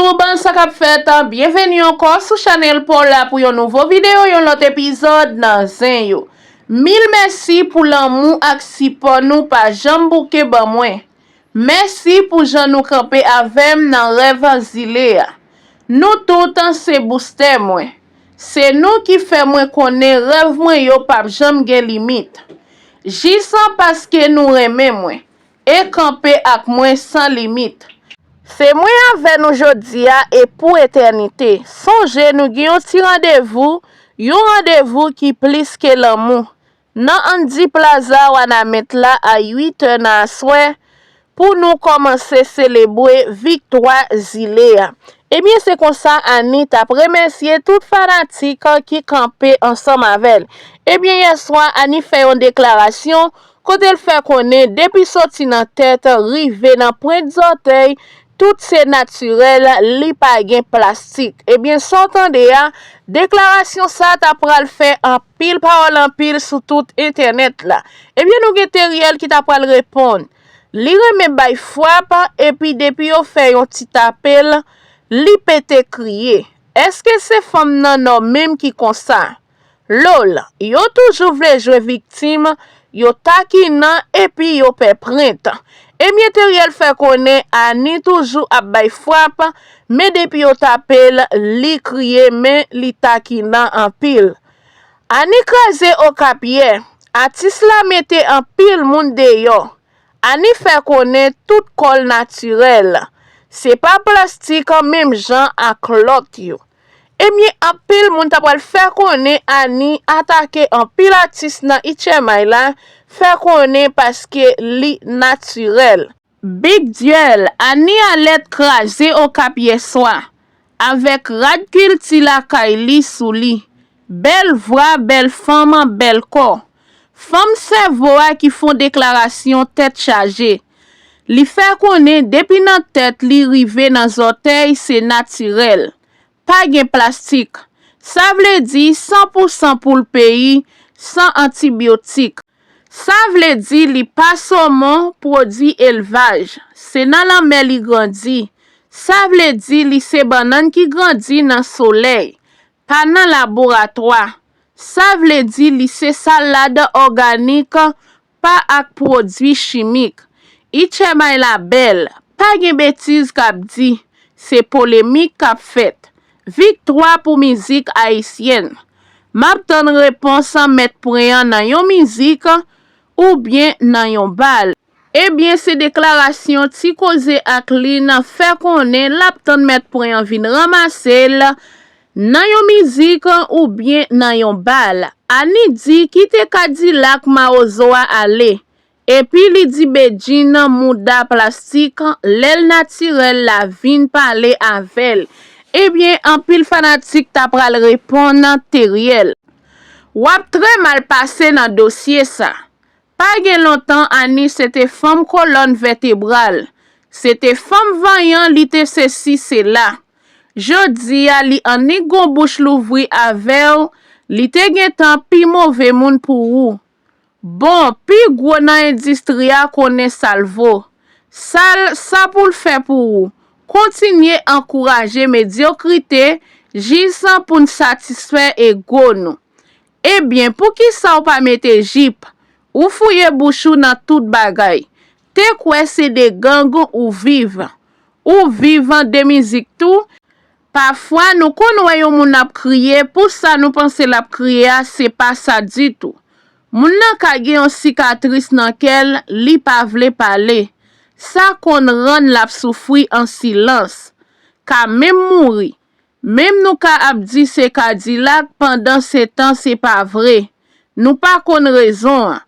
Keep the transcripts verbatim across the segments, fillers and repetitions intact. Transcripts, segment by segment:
Yo ban sa k ap fèt, byenveni ankò sou chanèl pa w la pou yon nouvo videyo, yon lòt epizòd nan Zen Yo. Mil mèsi pou lanmou ak sipò nou pa janm bouke ban mwen. Mèsi pou jan nou kanpe avè m nan rèv zile a. Nou tout se boustè mwen. Se nou ki fè mwen konnen rèv mwen yo p ap janm gen limit. Jis paske nou renmen mwen e kanpe ak mwen san limit. Se mwen avè nou jodi a e pou etènite. Sonje nou gen yon ti randevou, yon randevou ki plis ke lanmou. Nan Andy Plaza Wanament la a uit è nan aswè pou nou kòmanse selebre viktwa zile a. Ebyen, se konsa Annie t ap remèsye tout fanatik ki kanpe ansanm avè l. Ebyen, yèswa, Annie fè yon deklarasyon kote l fè konnen depi soti nan tèt rive nan pwent zòtèy, tout se natirèl, li pa gen plastik. Ebyen, sa w tande a, deklarasyon sa ta pral fè anpil pawòl anpil sou tout entènèt la. Ebyen, nou gen Teriel ki ta pral reponn. Li renmen bay frap, epi depi yo fè yon ti tape l, li pete kriye. Èske se fanm nan nò menm ki konsa? Lol, yo toujou vle jwe viktim, yo takinan epi yo pè prent. Ebyen, Teriel fè konnen Annie toujou ap bay frap, men depi yo tape l, li kriye, men li takinan anpil. Annie kraze Okap yè, atis la mete anpil moun deyò. Annie fè konnen tout kò l natirèl. Se pa plastik menm jan ak lòt yo. Ebyen, anpil moun ta pral fè konnen Annie atake anpil atis nan Itchèmay la, fè konnen paske li natirèl. Big Duel, Annie alèt kraze Okap yèswa, avèk rad kilti lakay li sou li. Bèl vwa, bèl fanm, bèl kò. Fanm sèvo a ki fè yon deklarasyon tèt chaje. Li fè konnen depi nan tèt li rive nan zòtèy se natirèl. Pa gen plastik. Sa vle di san pou san poul peyi, san antibyotik. Sa vle di li pa somon, pwodui elvaj. Se nan lanmè li grandi. Sa vle di li se bannann ki grandi nan solèy, pa nan laboratwa. Sa vle di li se salad òganik, pa ak pwodui chimik. Itchèmay la bèl, pa gen betiz k ap di, se polemik k ap fèt. Viktwa pou mizik ayisyèn. M ap tann repons Mèt Pwen an nan yon mizik oubyen nan yon bal. Ebyen, se deklarasyon Ti Koze ak Lin fè konnen l ap tann Mèt Pwen an vin ranmase l nan yon mizik oubyen nan yon bal. Annie di kite Kadilak Mawozo a ale. Epi li di Bedjine mouda plastik, lè l natirèl la vin pale avè l. Ebyen, anpil fanatik ta pral reponn Teriel. W ap trè mal pase nan dosye sa. Pa gen lontan Annie se te fanm kolòn vètebral. Se te fanm vanyan, li te sesi sela. Jodi a li annik gon bouch louvri avè w, li te gentan pi move moun pou ou. Bon, pi gwo nan endistri a konnen sa l vo. Sa l, sa pou l fè pou ou. Kontinye ankouraje medyokrite jis pou n satisfè ego nou. Ebyen, poukisa w pa mete jip? Ou fouye bouch ou nan tout bagay. Te kwè se de gang ou viv. Ou viv de mizik tou. Pafwa, nou konn wè yon moun ap kriye, pou sa nou panse l ap kriye a, se pa sa ditou. Moun nan ka gen yon sikatris nan kè l, li pa vle pale. Sa konn rann l ap soufri an silans. Ka menm mouri. Menm nou ka ap di se Kadilak, pandan se tan se pa vre. Nou pa konn rezon an.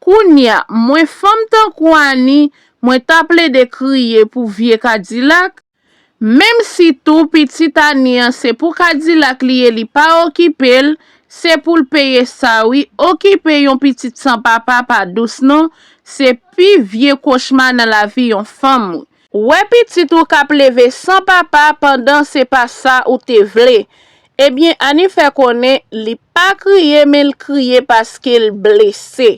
Kounye a, mwen fanm tankou Annie, mwen ta plede kriye pou vye Kadilak? Menm si tou pitit Annie an se pou Kadilak li ye, li pa okipe l, se pou l peye sa wi. Okipe yon pitit san papa pa dous non, se pi vye kochma nan lavi yon fanm wi. Wè pitit ou k ap leve san papa pandan se pa sa ou te vle. Ebyen, Annie fè konnen li pa kriye, men l kriye paske l blese.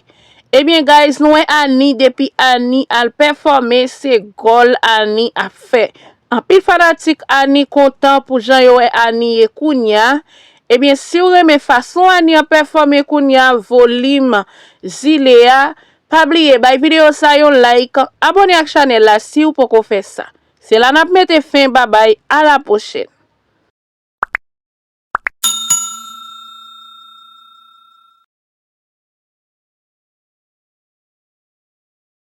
Ebyen, guys, nou wè Annie, depi Annie al pèfòme, se gòl Annie ap fè. Anpil fanatik Annie kontan pou jan yo wè Annie ye kounye a. Ebyen, si w renmen fason Annie ap pèfòme kounye a, volim zile a, pa bliye bay videyo sa yon like, abòne ak chanèl la si w poko fè sa. Se la n ap mete fen, babay, a la pwochèn.